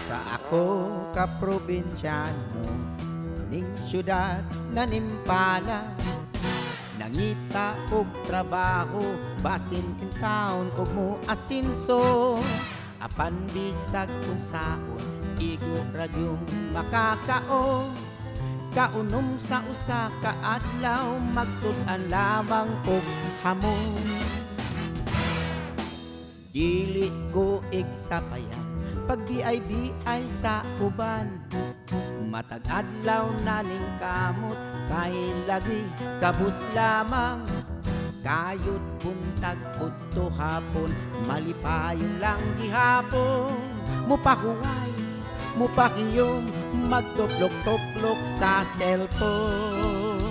Sa ako ka probinsyano ning syudad na nimpala, nangita og trabaho basin in town og mo asinso. Apan bisag unsaon igo ra gyung makakaon. Kaunom sa usa ka adlaw magsud-an lamang og hamon. Dili ko igsapayan pag BIBI sa uban. Matag adlaw na ning kamot kay lagi kabus lamang. Kayod buntag udto hapon malipayon lang gihapon. Mupahuway, mupakiyom, magtuplok-tuplok sa cellphone.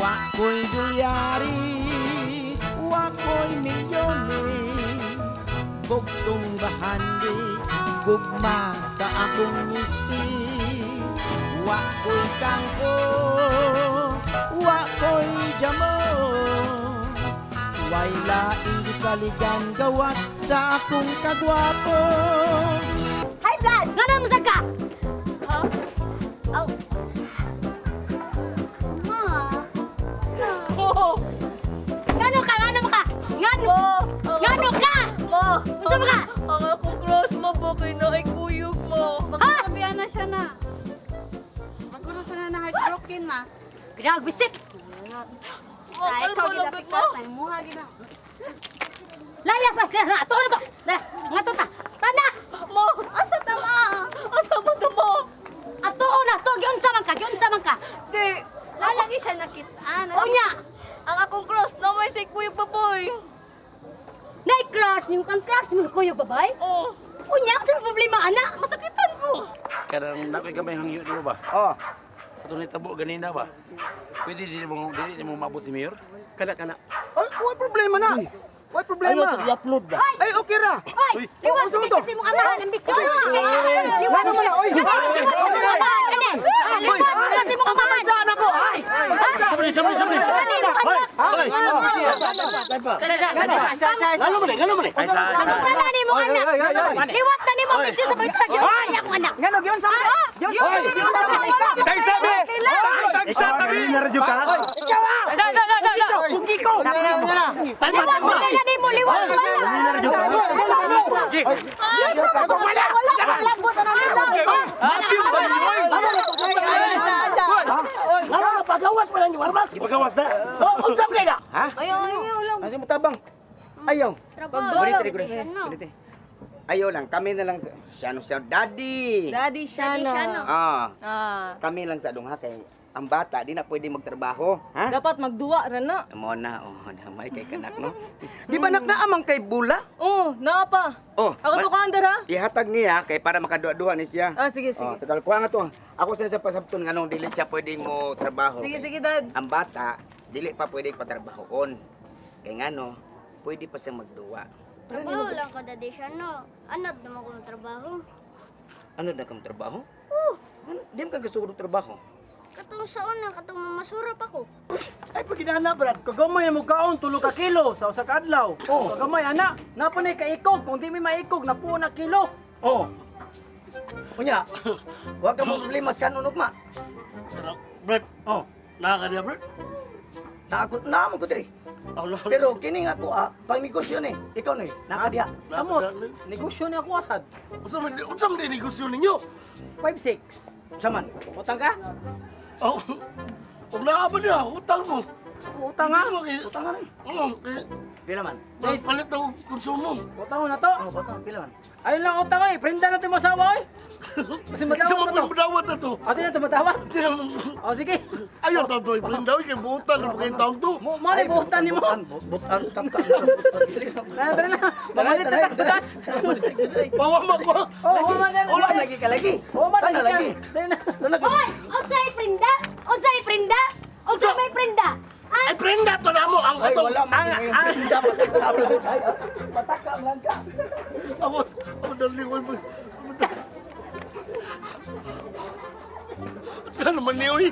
Wa ko'y dolyaris, wa ko'y milyones, bugtong bahandi, gugma sa akong misis. Wa ko'y kangko, wa ko'y jamon, way laing gisaligan gawas sa akong kagwapo. Hi, Vlad! Nga na mo ka? Huh? Oh. Ma. Oh. Ngano ka? Ngano mo ka? Ngano? Ngano ka? Ma. Unsa mo ka? Ang akong crush mo ba kay naay kuyog mo? Ha? Sabihan na siya na. Magkuno siya na na heartbroken ma. Grabe, bisit! Ma, Ay, ikaw kalma lang ginapikas ma. na imuha gina. Layas! Ato na to! Nga to ta! Tana! Ma, asa ta ma? Asa ba ta ma? Ato na to! Giunsa man ka! Giunsa man ka! Di. Lalagi siya nakit-an. Unya! Ang akong crush na may say kuyog baboy. Nay crush nimo kang crush mo kuyog babay? Oh. Unya, unsa problema ana? Masakitan ko. Karang nakoy gamay hangyo nimo ba? Oh. Ato ni tabo ganina ba? Pwede dili mo maabot ni Mayor? Kana kana. Ay, way problema na. Way problema. Ayaw to i-upload ba? Ay, okay ra. Ay, liwat Oh, kay kasi mong amahan ambisyon. Liwat Ano man na, oy. Liwat kasi mong amahan kani. Liwat kasi mong amahan. Saan ako? Ay! Sabri, sabri, sabri. Kani mong anak. Ngano man eh, ngano man eh. Ay sa sa. Tana ni mong anak. Liwat na nimo ambisyon sa pagtag yun niya akong anak. Ngano giyon sa Giyon sa Tay sabi! Tagsa tabi! Ay, na radyo ka. Da da da da! Kugi ko! Liwat kaya nimo liwat. Na radyo ka. Wala akong labot na nila. Ngano na pagawas pa lang yung armas? Ipagawas na. Oh, unsa man na? Ha? Ayaw, ayaw lang. Asa mo tabang? Ayaw. Trabaho. Ulit, ulit, ulit. Ayaw lang, kami na lang sa... Siya no siya, daddy! Daddy Daddy Shano. Shano. Ah, Ah. kami lang sa dungha kay ang bata di na pwede magtrabaho, ha? Dapat magduwa ra na. Mo na, oh, damay kay kanak no. Di ba nak naamang kay bula? Oh, naa pa. Oh, Ako to kaandar ha. Ihatag niya kay para makaduha-duha ni siya. Ah, sige, sige. Oh, sagal kuha nga to. Ako sila sa pasabton nganong dili siya pwedeng mo trabaho. Sige, Kay sige, Dad. Ang bata dili pa pwedeng patrabahoon. Kay ngano, pwede pa siya magduwa. Trabaho lang ko, Daddy Shano. Anad naman ko trabaho. Ano na kang trabaho? Oh, Ano, di mo ka gusto ko trabaho. katong sa una, katong mamasura pa ko. Ay paginana Brad. Kagamay na mo kaon, tulo ka kilo sa usa ka adlaw. Oh. Kagamay ana, napa na kaikog, kung di mi maikog napuo na kilo. Oh. Unya, wa ka mo problema sa kanon ugma. Brad, Oh, naa ka niya, Brad? na ako na mo ko diri. Pero kini nga ako ah, pang negosyo ni. Ikaw ni, naka diha. Samot, negosyo ni ako asad. Unsa man di negosyo ninyo? 5-6. Saman. Utang ka? Oh, kung naa ba niya, utang ko. Utang ha? Utang nga ni. Oo, kay Pila man? Brad, palit ako konsumo. Utang na to. Oh, butang pila man. Ayun lang utang oy, prinda na to yung asawa oy. Kasi Isa madawat mo na to. madawat na to. Ate na to madawat. O sige. Ayaw ta to, prinda kay buutan na kay taong to. Mo mo ni buutan nimo. Butan, butan, butan. Tara tara na. Mamalit na taksudan. Bawa mo ko. Oh, human na. Wala lagi ka lagi. Human Tana lagi. Dali na. Tana lagi. Oy, unsay prinda? Unsay prinda? Unsay may prinda? Ay, prinda to na mo ang Ay, atong. wala man yung prinda, pataka lang. Ay, pataka lang ka. Amo, amo darling ko. Saan naman niyo eh?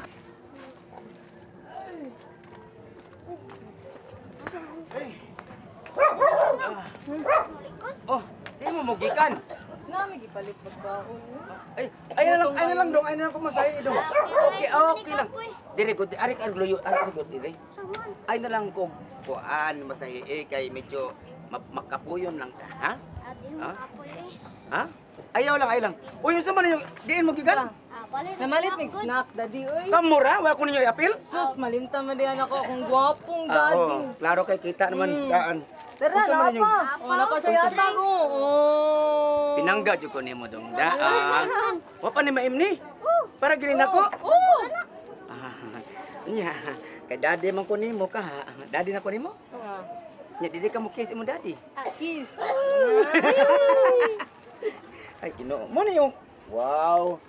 mo gikan? Nami gipalit pagkaon. Ay, ay na lang dong, ay na lang kumasahi dong. Okay, okay lang. Dire gud, ari ka luyo, ari gud dire. Ay na lang ko kuan masahi eh kay medyo makapuyon lang ta, ha? Ha? Ha? Ayaw lang, ayaw lang. Uy, unsa man yung diin mo gikan? Namalit mig snack, daddy oy. Kamura, wala ko ninyo i-appeal? Sus, malimta man diyan ako akong gwapong daddy. Oo, klaro kay kita naman daan. Tara, na pa. Wala pa siya yata ko. Oh. Pinangga jud ko nimo dong daan. Wa pa ni maimni. Para gini nako. Oo. Nya, kay daddy man ko nimo ka ha. Daddy na ko nimo? Nya dili ka mo kiss imong daddy. Kiss. Ay Ginoo, mo na yung wow.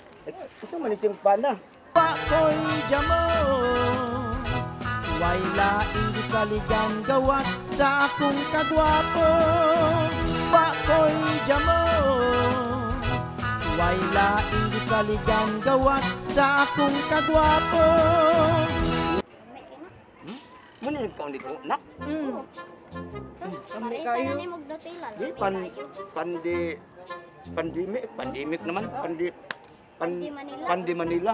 Gusto man siyang pana. Pakoy jamo, way laing gisaligan gawas sa akong kagwapo. Pakoy jamo, way laing gisaligan gawas sa akong kagwapo. Mo na yung kaon dito, nak? Parisa na ni magdotila. Di pandemic naman, Pandi Manila. Pandi Manila.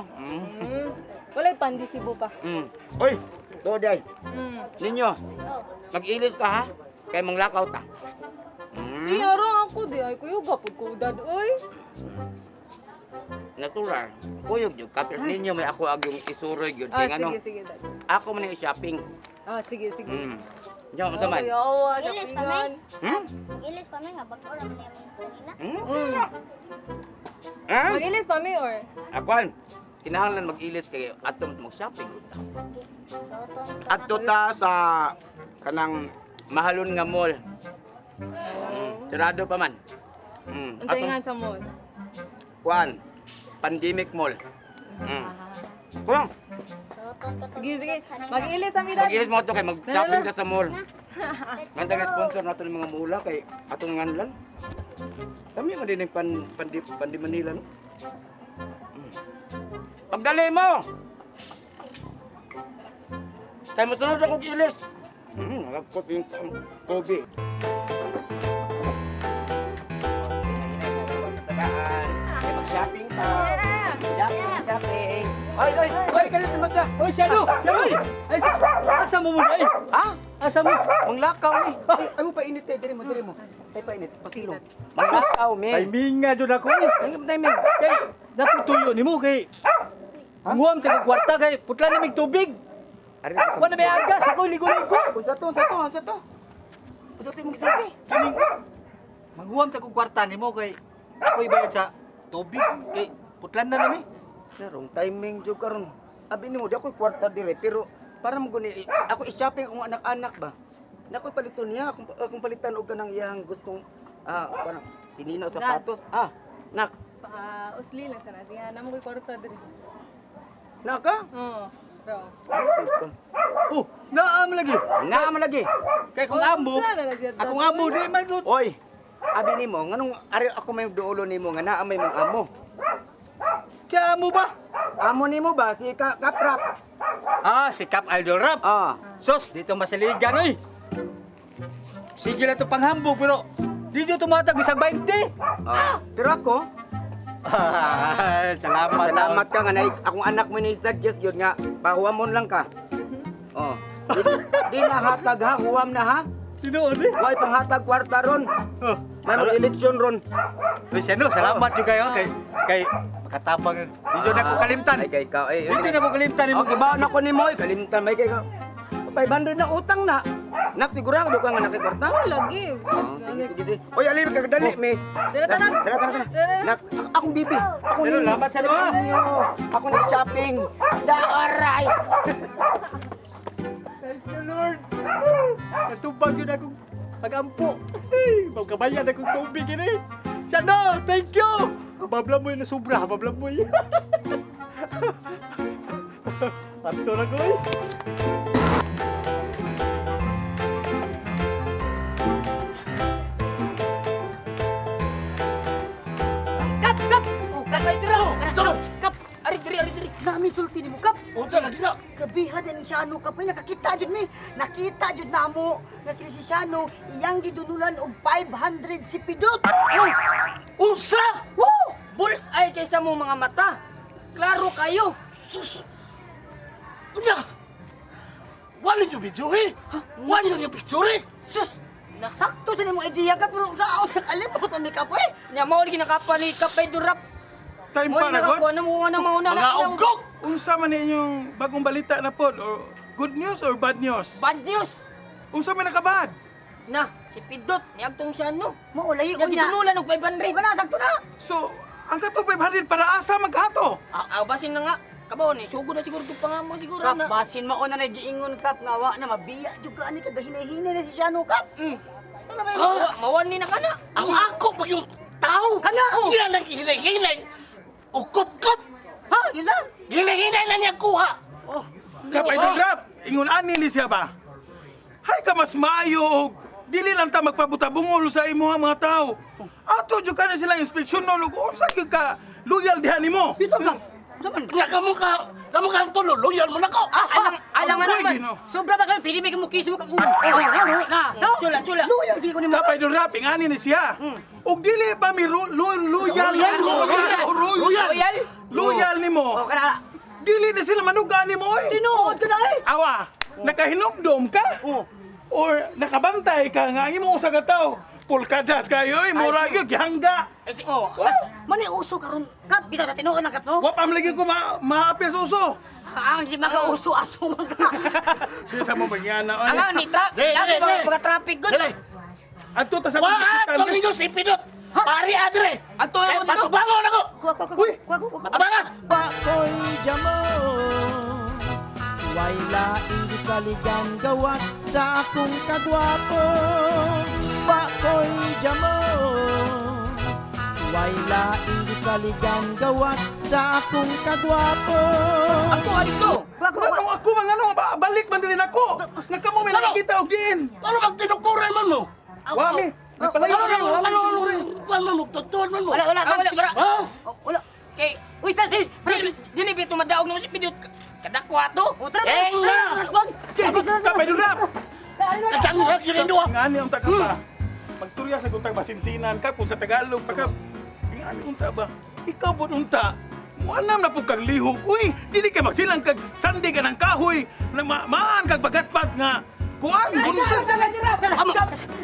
Walay Pandi Cebu pa. Oy, to day. Ninyo. Mag-ilis ka ha? Kay manglakaw ta. Siya ra ako di ay kuyo gapod ko dad oy. Natural. Kuyog jud ka pero ninyo may ako ag yung isuroy gyud kay ngano. Sige sige dad. Ako man yung shopping. Sige sige. Nya unsa man? Ilis pa man. Ilis pa man nga bag-o ra man yung sanina. Mag-ilis pa mi or? Akuan, kinahanglan mag-ilis kay ato mag-shopping gud ta. Adto ta sa kanang mahalon nga mall. Sarado pa man. Unsa ingan sa mall? Kuan, Pandemic Mall. Kuang. Sige sige. Mag-ilis ami dad. Mag-ilis mo ato kay mag-shopping ta sa mall. Ngantang na sponsor nato ng mga mula kay atong nganlan. Kami man din ang Pandi Manila, no? Pagdali mo! Kaya masunod akong ilis. Nalagkot yung Kobe. Mag-shopping pa. Shopping, shopping. Oy, oy, oy, kanito mas na. Oy, Shano! Shano! Ay, asa mo mo ba eh? Ha? Asa mo? Manglakaw eh. Ay, ay mo painit eh. Diri mo, diri mo. Ay, painit. Pasilong. Manglakaw, me. Timing nga dyan ako eh. Timing. Kay, nakutuyo ni mo kay. Nguam tayo kwarta kay putla na may tubig. Wala na may agas. Ako, ligo-ligo. Unsa to, unsa to, unsa to. Unsa to yung magsulti? Manguam tayo kwarta ni mo kay. Ako ibayad sa tubig. Kay, putlan na nami. Narong timing dyan karon. Abi ni mo, di ako'y kwarta dire. Pero, para mo guni, ako i-shopping akong anak-anak ba? Nako'y paliton niya, akong palitan og kanang iyang gustong, parang sinino sapatos. Nak. Usli lang sana. Sige, na mo ko'y kwarta dire. Naka? Oo. Oh, naam lagi. Naam lagi. Kay kung amo, akong amo di man. Oy, abi nimo, nganong ari ako may duolo nimo nga naa may mong amo. Siya amo ba? Amo nimo ba si Kaprap? Si Kap Aldol Rap. Sos, dito masaligan oy. Sige lang to panghambog pero dito tumatag bisag 20. Pero ako salamat. Salamat ka nga akong anak mo ni suggest gyud nga pahuwamon lang ka. Oh. Di na hatag ha, huwam na ha. Tinuod eh. Way panghatag kwarta ron. May mag-eleksyon ron. Uy, Seno, salamat jud kayo kay makatabang. Dito na ko kalimtan. Ay kay ikaw ay. Dito na ko kalimtan nimo. Okay, baon ako nimo, kalimtan may kay 500 na utang na. Nak sigurado ka nga nakikwarta? Oh, lagi. Sige, sige, sige. Oy, alin ka dali me. Dala tanan. Dala tanan. Nak, akong bibi. Ako ni. Salamat sa inyo. Ako ni shopping. Da oray. Thank you, Lord. Natubag yun akong pag-ampo. Ay, magkabayan akong tubig ini. Sano, thank you. Hababla mo yun na sobra, hababla mo yun. Ato na ko eh. Kap! Kap! Kap! Kap! Ari diri, ari diri. Nami sulti nimo. mo, Kap. Unsa lagi na? Grabiha din siya ano, Kap. Uy, nakakita jud mi. Nakita jud namo nga kini si Shano iyang gidunulan og 500 si Pidot. Uy! Unsa? Woo! Bullseye kaysa mo mga mata. Klaro kayo. Sus. Unya. Wala niyo video eh. Wala niyo picture eh. Sus! Na. Sakto sa nimo idea ka pero sa ako nakalimot ni Kap eh. Nya mao lagi nakapalit ka pa durap. Time Mo pa na nakakuha god. na mo na mauna na. Mga ugok. Unsa man inyong bagong balita na pod or good news or bad news? Bad news. Unsa man nakabad? Na, si Pidot niagtong siya no. Mao lahi Nya unya. gidunulan og 500. Ug na sakto na. So, ang katong 500 para asa maghato? Ah, basin na nga. Kabaw ni sugod na siguro tong pangamo siguro Kap, na. basin mao na nagiingon Kap nga wa na mabiya jud ka ani kagahinay-hinay na si Shano Kap. Sakto na ba yun? Mawan ni na kana. Ang ako pa yung tao. Kana. Iya nang hinay-hinay. Ukot-kot. Ha, yun lang. Hinay-hinay na niya kuha. Oh. Kap Idol Rap, ingon ani ni siya ba? Hay ka mas maayo og dili lang ta magpabutabungol sa imuha mga tao. Ato jud ka na sila inspeksyon no ug unsa gyud ka loyal diha nimo? Bitaw Kap. Unsa man? Nga kamo ka, kamo ka ang tulo, loyal mo na ko. Alang alangan Uy, naman. Ginoo. Sobra ba kayo? Pili may kiso mo ka. Oh, na. Chula, chula. Loyal sige ko nimo. Kap Idol Rap, ingani ni siya. Ug dili pa mi loyal Loyal, loyal Loyal. loyal nimo. Oh, kana. Dili na sila manuga nimo oy. Tinuod ka na eh. Awa, nakahinumdom ka? Oh. Or nakabantay ka nga ang imo usa ka tawo? Pulkadas kayo, eh, mura gyud gihangga. Eh, oh. Mani uso karon Kap, bitaw sa tinuod lang Kap no. Wa pa man lagi ko maapil sa uso. Ang di makauso aso man ka. Siya sa mo magyana oy. Ang ni traffic. Dili, Ang dili, dili. mga traffic good. Dili. Adto ta sa Wa akong ato ninyo si Pidot. Pari adre. Ato na Eh, ko dito. patubangon ako. Kuha kuha kuha. Kuha kuha. Patubangan. Pakoy jamo. Way laing gisaligan gawas sa akong kagwapo. Pakoy jamo. Way laing gisaligan gawas sa akong kagwapo. Ato adto. Kuha kuha. Ano ako man ano balik man din ako. Nagkamo may Ano? nakita og diin. Ano bang tinukuray man mo? Wa mi. Nagpalayo Ano kayo, ano wa mi. ano kuan man mo tutuan man mo? Wala wala Ah, Kap. wala wala. Ha? Oh, wala. Kay Uy, tan sis. dili dili bito madaog nimo si Pidot. Kadakwa to. Oh, tara. tara. Eng na. Kap Idol Rap. Katanghag yun duha. Ngani ang taka pa. Pagstorya sa kuntang masinsinan ka kung sa Tagalog pa ka. Ngani unta ba? Ikaw pod unta. Muanam na pud kag lihok. Uy, dili kay magsilang kag sandig ka ng kahoy na maan kag bagatpat nga kuan unsa.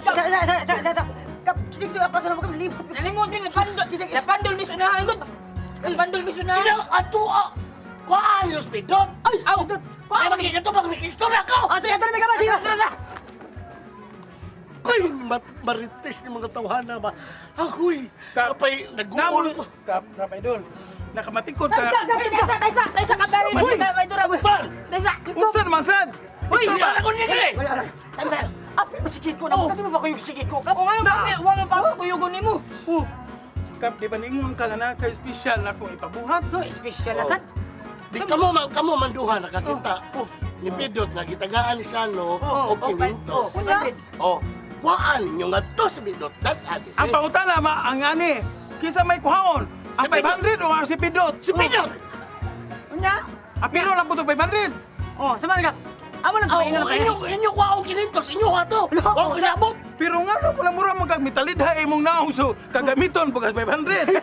Sa sa sa sa sa. Kap, sige ako sa mga limot. Nalimot ni napandol. Napandol mi sunahan gud. Napandol mi sunahan. Ikaw ato ah. Kuan yung Pidot. Ay, Aw. Kuan magkikatubang ni istorya ko. Ah, sige, tara may kamay. Sige, tara. Koy marites ni mga tawhana ba. Ako'y kapay nag-uul. Kap, Kap Idol. Nakamatikod ka. Taysa, taysa, taysa, taysa ka ba rin? Pan! Taysa. Unsa naman sad? Uy, Wala ko niya gali. Wala wala. Sabi sa. Ah, pero si Kiko na. Kadi mo ba kayo si Kiko? Kap, O nga naman, wa mo pa kuyugon nimo. Kap, di ba ningon ka nga na kay special na akong ipabuhat? no, special na sad. Di kamo man kamo man duha nakakita. Ni Pidot nga gitagaan siya no og 500. Oh, kuan ninyo ngadto sa Pidot dad-an. Ang pangutana ma ang ani, kinsa may kuhaon? Ang Si Pidot. 500 o ang si Pidot? Si Pidot. Unya? Apilo lang po to 500. Oh, sama ka. Amo lang Oh, paingon na inyo inyo kuwaon 500 inyo ato. Wa ko inabot. Pero nga no, pala mura mo kag mitalidha imong naong so kagamiton pag 500.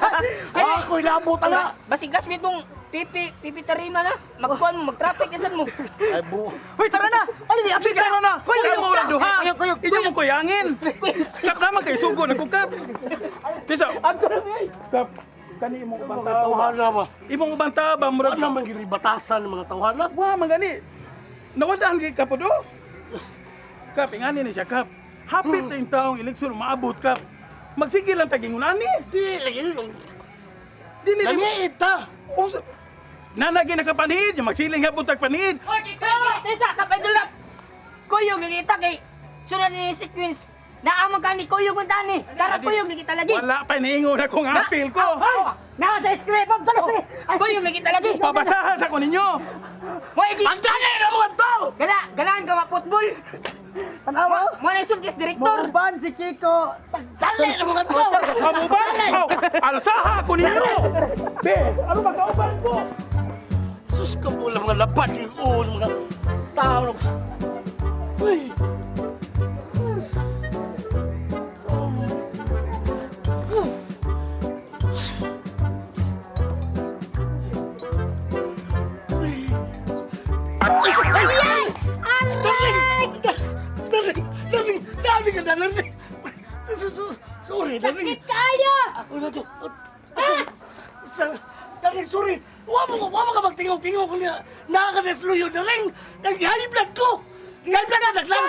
Wa ko inabot ana. Basig classmate mong pipi, pipi tarima na. Magkuan mo, mag-traffic isan mo. Ay bu. Uy, tara na. Ano ni Sige na na. Kamo ra duha. Kuyog, kuyog. Inyo mong kuyangin. Kap naman kay sugo na kap. Kisa kap kani imong ubang Mga tao. tawhana ba? Imong ubang tao ba Wa murag naman giribatasan ng mga tawhana. wa man gani. Nawadaan gid ka po do. Kap ingani ni siya kap. Hapit na yung taong eleksyon maabot kap. Magsige lang tagingon ani. Di lagi Dili di Lagi ita. Unsa Nanagi nakapanhid, yung magsiling hapon tag panhid. Oy, taysa, tapay dulap. Kuyog nagita kay sunod ni sequence. Naamang ka ni Kuyog man tani. Tara Kuyog nagita lagi. Wala pa niingon akong apil ko. Na sa script, ang tara. Kuyog nagita lagi. Pabasahan sa ko ninyo. Mo iki Ang dali ng mga tao. gana ganahan ka ma-football. Tanawa. Mo na sulkis direktor. Mauban si Kiko. Dali ng mga tao. Kamuban? Oh, alsaha ko ninyo. Be, ano ba kauban ko? Sus. Sus ka po lang mga laban yung ulo, mga tao. Uy! Darling! Darling! Darling! Sorry, darling! Sakit kayo! Darling, sorry! Wa mo ka magtingog-tingog kung nakakadesluyo, darling! Nag-high blood ko! High blood na, daglang!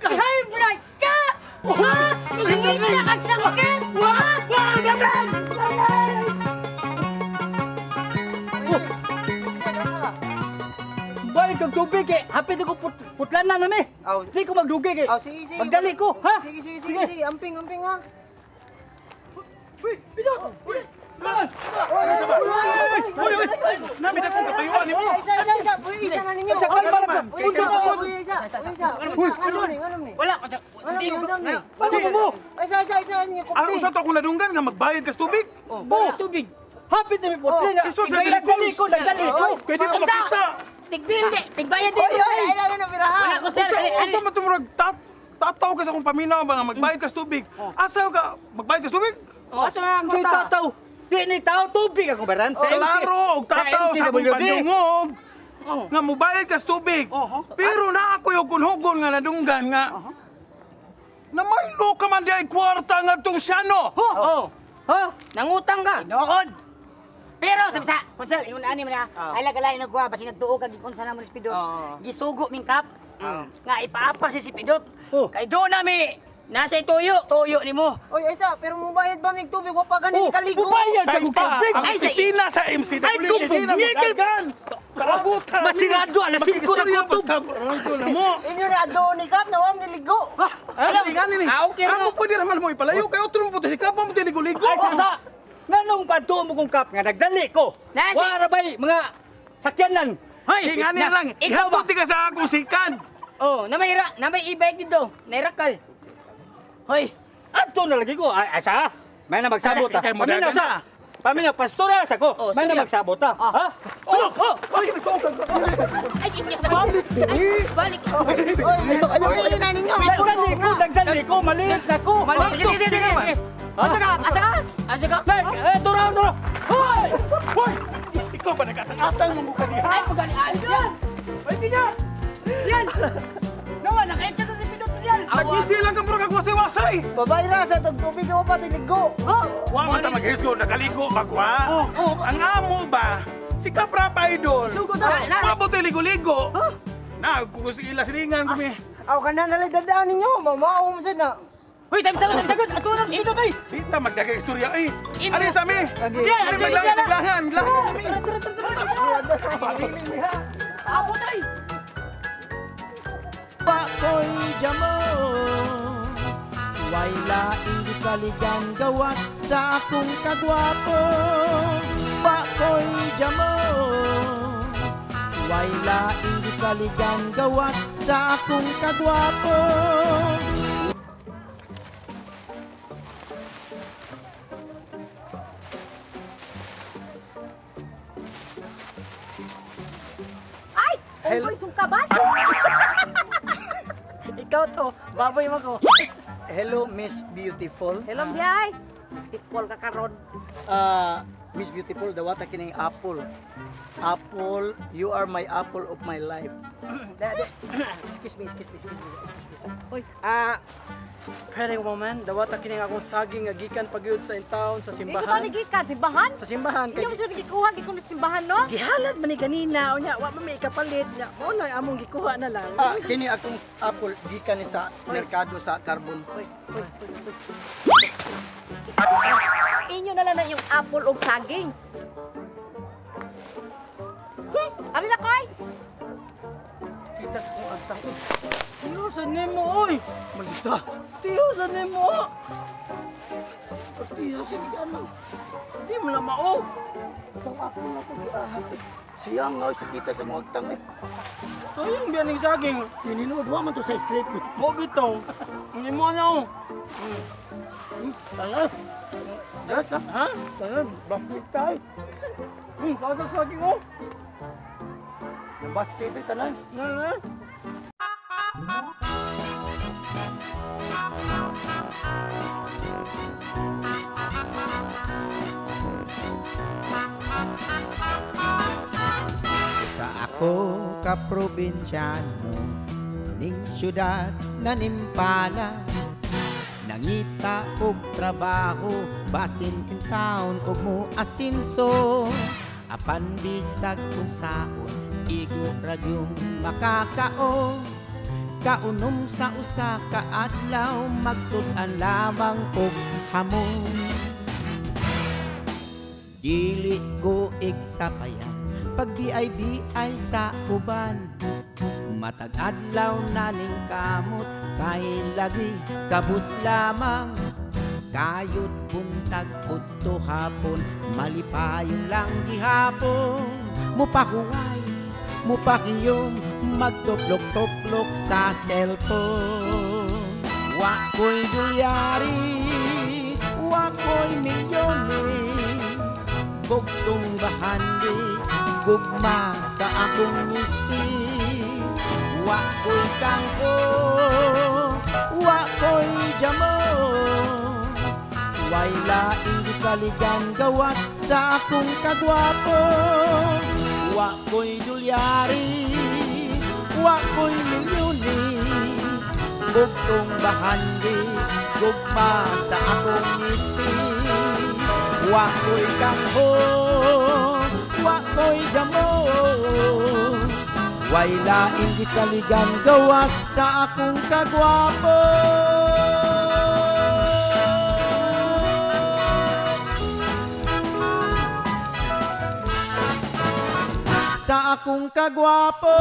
High blood ka! Ha? Nangita kang sakit! Wa! Wa! Darling! Balik kang tubig eh. Hapit ako putlan na nami. Di ko magdugi eh. Sige, sige. Magdali ko, ha? Sige, sige, sige, sige. Amping, amping ha. Uy, pina! Uy! Uy! Uy! Uy! Nami na kong kapayuan ni mo. Isa, isa, isa. Uy, isa na ninyo. Sa kalma lang. Uy, isa, uy, isa. Uy, isa. Ano ni? Ano ni? Wala. Ano ni? Ano ni? Ano mo? Isa, isa, isa ninyo. Ang usa to akong nadunggan nga magbayad kas tubig. Oh, tubig. Hapit na mi putlan na. Iso sa Nagdali ko, nagdali ko. Pwede ko makita. Tigbil di, tigbayad di. Oy, oy, ay lang na piraha. Wala ko sir. Unsa man tumurag tataw ka sa akong paminaw ba nga magbayad kas tubig? Asa ka magbayad kas tubig? Asa na ang Sa tataw. Di ni tao tubig ako baran. Sa MC. Klaro, og tataw sa akong pandungog nga mubayad kas tubig. Pero na ako yung kunhugon nga nadunggan nga na may ka man di ay kwarta nga tong siyano. Oh. Ha? Nangutang ka. Noon. Pero sabi sa, konsel, ingon ani man na, ay lagalay nagkuha basi nagtuo kag gikon sa namo ni Pidot. Gisugo ming kap. Nga ipaapak si Pidot. Kay do nami nasa ituyo. Tuyo nimo. Oy, isa, pero mubayad ba mig tubig? Wa pa ganin kaligo. Mubayad sa kong tubig. Ang opisina sa MCW. Ay, kumpugigil. Kaabutan. Masirado, alas 5 na kutob. Inyo na adto ni kap na wam niligo. Alam, ah, okay. Ako pwede raman mo ipalayo. Kaya otro mo puti si Kap, mo ligo-ligo. Ay, sasa. Nganong padtuo mo kong kap nga nagdali ko? Wara bay mga sakyanan. Hay, hingani lang. Ikaw ba? Ka sa akong sikan. Oh, na may e-bike dito. Nairakal. Hoy, adto na lagi ko. Ay, asa? May na magsabot ta. Paminaw sa. Paminaw pastora sa ko. May na magsabot ta. Ha? Oh, oh. Ay, inyas na. Ay, balik. Oy, oy, na ninyo. Nagdali ko, nagdali ko, maliit na ko. Maliit. Asa ka? Asa ka? Asa ka? Eh, turaw, turaw! Hoy! Hoy! Ikaw ba nag-atang-atang mo mukha diha? Ay, magaling yan! Hoy, Pino! Yan! Nawa, nakaita sa si Pino yan! Nag-isi lang ka puro kagwasay-wasay! Babay ra sa tugtubig mo pa tiligo! Wa man ta maghisgo, nakaligo, magwa! Ang amo ba? Si Kapra pa, idol! Mabot ligo-ligo! Na, kukusila silingan kami! Aw, kana nalay dadaan ninyo! Mamao mo sad na! Hoy, time sagot, time sagot. Ato na dito tay. Dita magdagay istorya eh. Ari sa mi. Ari maglangan, langan. Apo tay. Pakoy jamo. Way laing gisaligan gawas sa akong kagwapo. Pakoy jamo. Way laing gisaligan gawas sa akong kagwapo. Hello. Unggoy sungkaban? Ikaw to, baboy mo ko. Hello, Miss Beautiful. Hello, Biyay. Beautiful ka karon. Miss Beautiful, dawata kining apple. Apple, you are my apple of my life. Excuse me, excuse me, excuse me, excuse me. Uy. Pretty woman, dawata kining akong saging nga gikan pagyud sa intaon sa simbahan. Ikaw ni gikan simbahan? Sa simbahan kay. Inyo gikuha gikan sa simbahan no? Gihalad man ni ganina unya wa man may ikapalit nya. Mao na among gikuha na lang. Kini akong apple gikan ni sa merkado sa Carbon. Uy, uy, uy. Inyo na lang na yung apple og saging. Hey, ari na koy. Kita sa kong agtang. Tiyo sa nimo oy. Malita. Tiyo sa nimo. Tiyo sa nimo. Di mo na mao. Itong apple na ko giahat. Sayang nga sa kita sa mga agtang eh. Sayang biya ning saging. Nininood wa man to sa script. Mo bitaw. Hindi mo na oh. Tanga. Ha? Tanga, bakit tayo? Saging saging oh. Nabasti ito tanan. Sa ako ka probinsyano ning syudad na nimpala, nangita og trabaho basin in town og mo asinso, apan bisag unsaon igo ra gyung makakaon. Kaunom sa usa ka adlaw magsud-an lamang og hamon. Dili ko igsapayan pag BIBI sa uban, matag adlaw na ning kamot kay lagi kabus lamang. Kayod buntag udto hapon malipayon lang gihapon, mupahuway mupakiyom magtuplok-tuplok sa cellphone. Wa ko'y dolyaris, wa ko'y milyones, bugtong bahandi gugma sa akong misis. Wa ko'y kangko, wa ko'y jamon, way laing gisaligan gawas sa akong kagwapo. Wa ko'y dolyaris, wa ko'y milyones, bugtong bahandi gugma sa akong misis. Wa ko'y kangko, wa ko'y jamon, way laing gisaligan gawas sa akong kagwapo. Sa akong kagwapo.